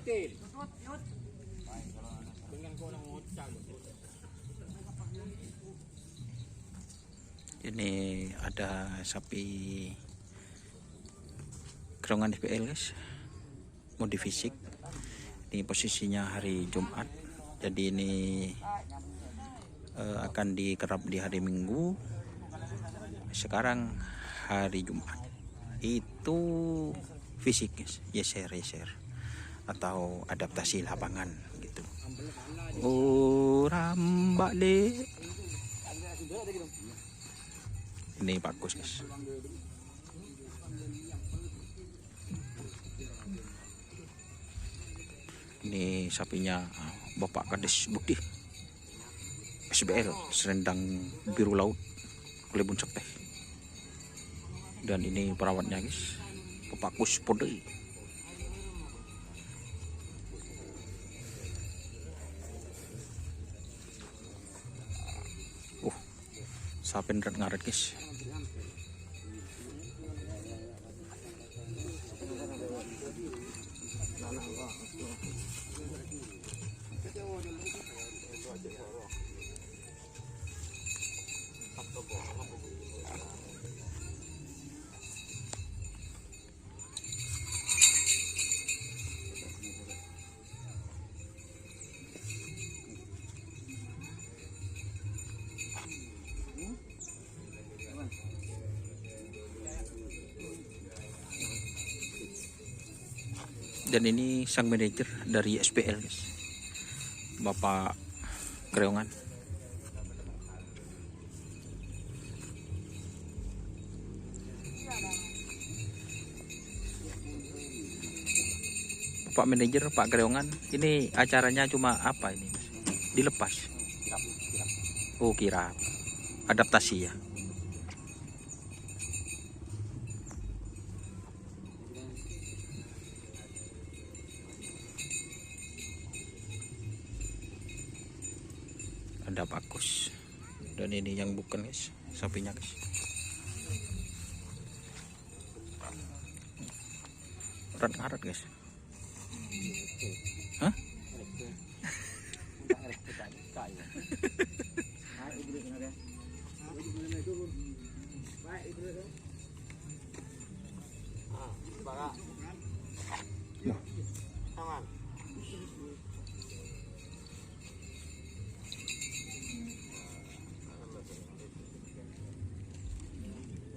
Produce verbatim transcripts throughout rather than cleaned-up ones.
Ini ada sapi kerongan F P L, guys. Mode fisik. Ini posisinya hari Jumat. Jadi ini, eh, akan dikerap di hari Minggu. Sekarang hari Jumat. Itu fisik, guys. Geser, geser. Atau adaptasi lapangan gitu. Orang balik. Ini bagus, guys. Ini sapinya, ah, Bapak Kades Budi, S B L, Serendang Biru Laut, Kalèbun Seppè. Dan ini perawatnya, guys, Bapak Kus Podoi. Uh, sapèn rèt-ngarèt, guys. Dan ini sang manajer dari S B L, guys. Bapak Kreongan. Pak manajer, Pak Kreongan, ini acaranya cuma apa ini, Mas? Dilepas? Kirap, kirap. Oh, kirap. Adaptasi ya? Ada bagus. Dan ini yang bukan, guys. Sapinya, guys. Rèt-ngarèt, guys. Hah?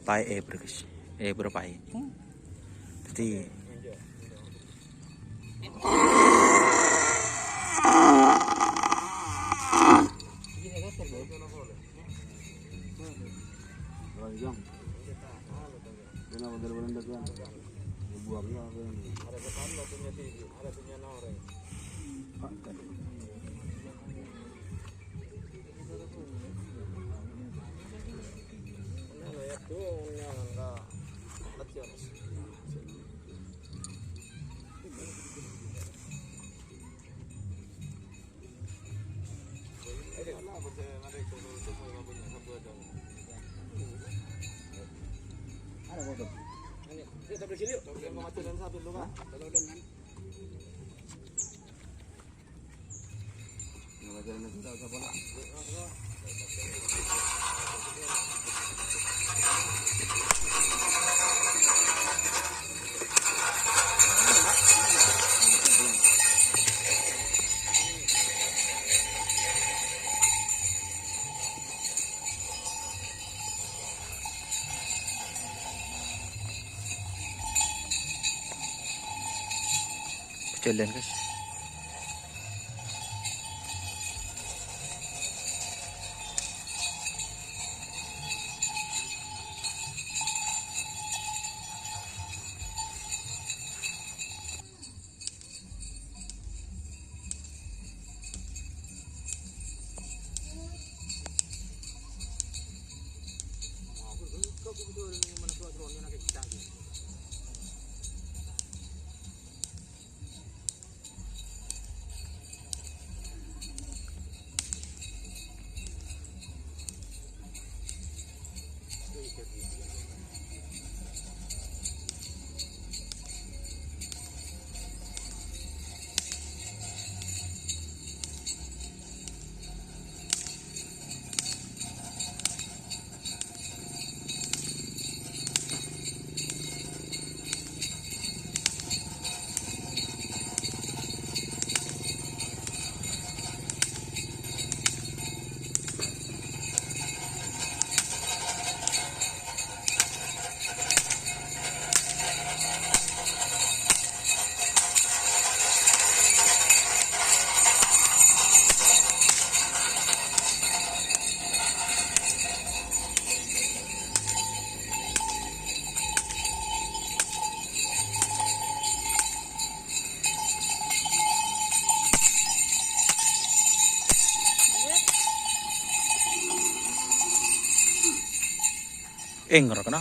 Paè, eh, bro, guys. Eh, bro, paè. Jadi, Jalan, guys. Eh, ngoro kena.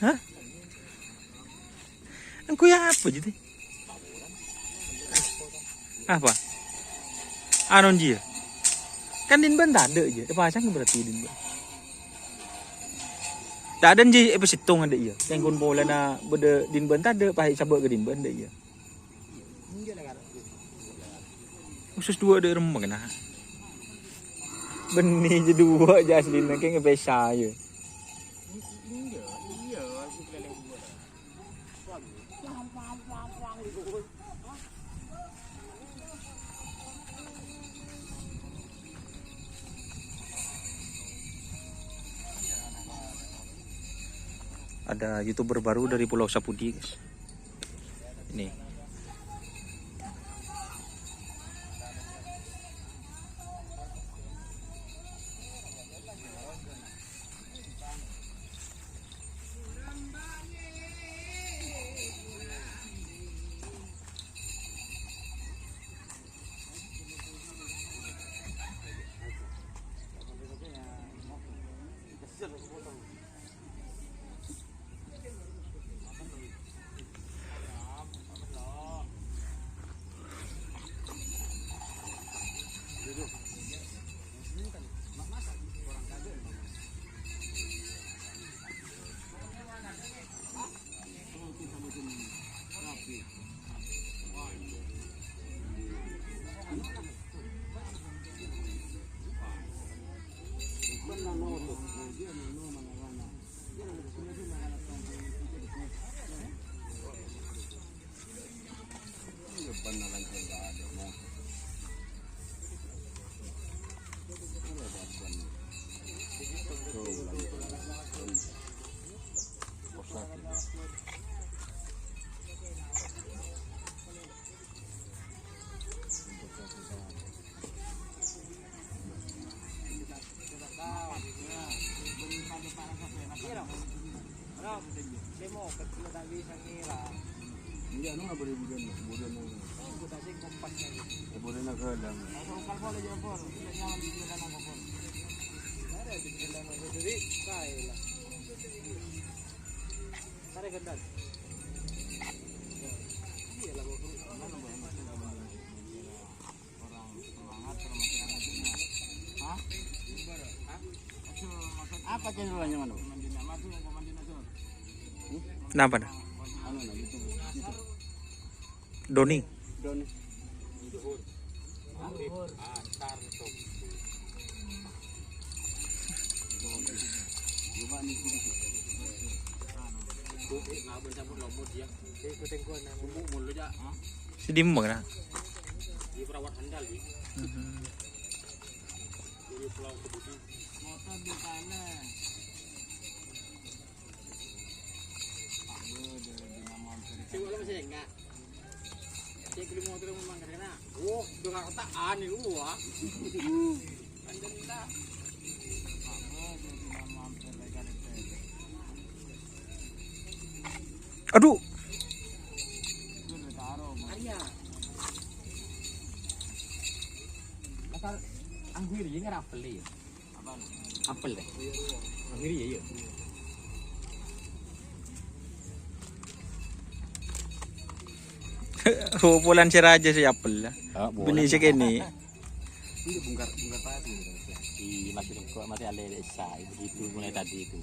Hah? Engko ya apa jadi? Apa? Anu ji ya? Kan din ban tadâ' ji. Epasang berarti din ban. Tadâ' ji, eh, pas settong ada iya. Yang kun polana bâdâ din ban tadâ', pas sabâ' ka din ban ada iya. Khusus dua ada remeng kena. Bânnè ji dua ji aslina, kayak ngepesa ya. Ada YouTuber baru dari Pulau Sapudi, guys. Ini. Iya, nu nggak boleh budan, budan nu. Budan na galang. Tarik kendan. Iya lah, gua. Apa channel-nya, Mano? Kenapa dah? Anu, nah, YouTube, YouTube. Doni. Doni. Coba nih, sini. Si Dimeng, nah. Di perawat handal, di. Mhm. Di Pulau Kebudi. Motor di sana. Coba lo masih enggak? Saya beli motor memang karena, wah, dengan otak aneh, wah. Kan denda. Aduh. Arya. Asal anggur ini ngerapel ya. Apel deh. Anggur ya, iya. Oh, polan sè rajâ sè apel lah. Ah, boleh. Bânnè sè kènè'. Iya, bongkar, bongkar pati, bongkar pati. Iya, masih kok, masih alè desa, begitu mulai tadi itu.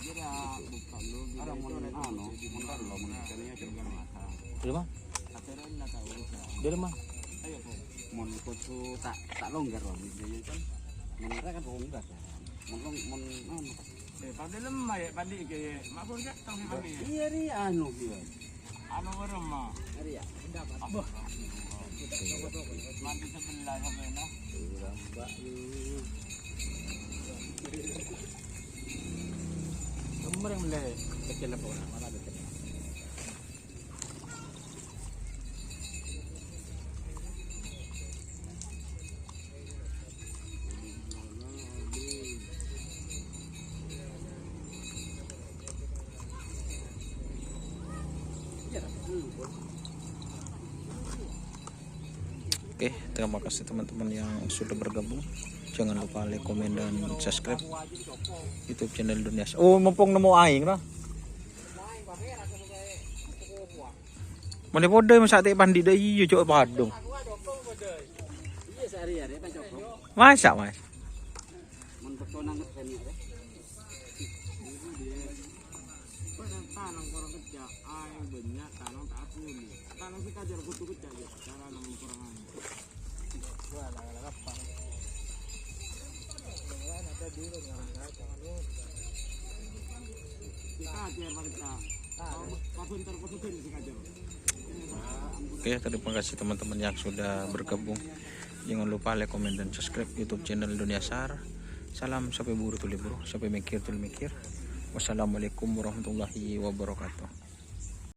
Iya, dah, buka dulu, orang mau anu, mau taruh, mau carinya cuma makan. Dulu, Mang. Dulu, Mang. Mon kudu ta', ta' longgar, Mang. Iya, iya, kan. Mon ora kan longgar, ya. Mon long-, mon anu. Eh, padahal lemah ya, padi ke, Mak Pur, ya, tau gimana ya? Iya, ri, anu, iya. Anu, bareng, Mak. Iya, pendapat. Abah. Mandi sebelah sampai, nah. Kurang, Mbak, yuk. Nomor yang mulai kecil apa, Mak? Mana ada kecil? Oke, terima kasih teman-teman yang sudah bergabung. Jangan lupa like, komen, dan subscribe YouTube channel Dunia. Oh, mumpung nemu aing, nah. Mone podo masak tek pandi dah, iya, cok, padung. Masak, Mas. Oke, terima kasih teman-teman yang sudah bergabung. Jangan lupa like, komen, dan subscribe YouTube channel Dunia Sar. Salam sampè buru tuli buru, sampè mikir tuli mikir. Wassalamualaikum warahmatullahi wabarakatuh.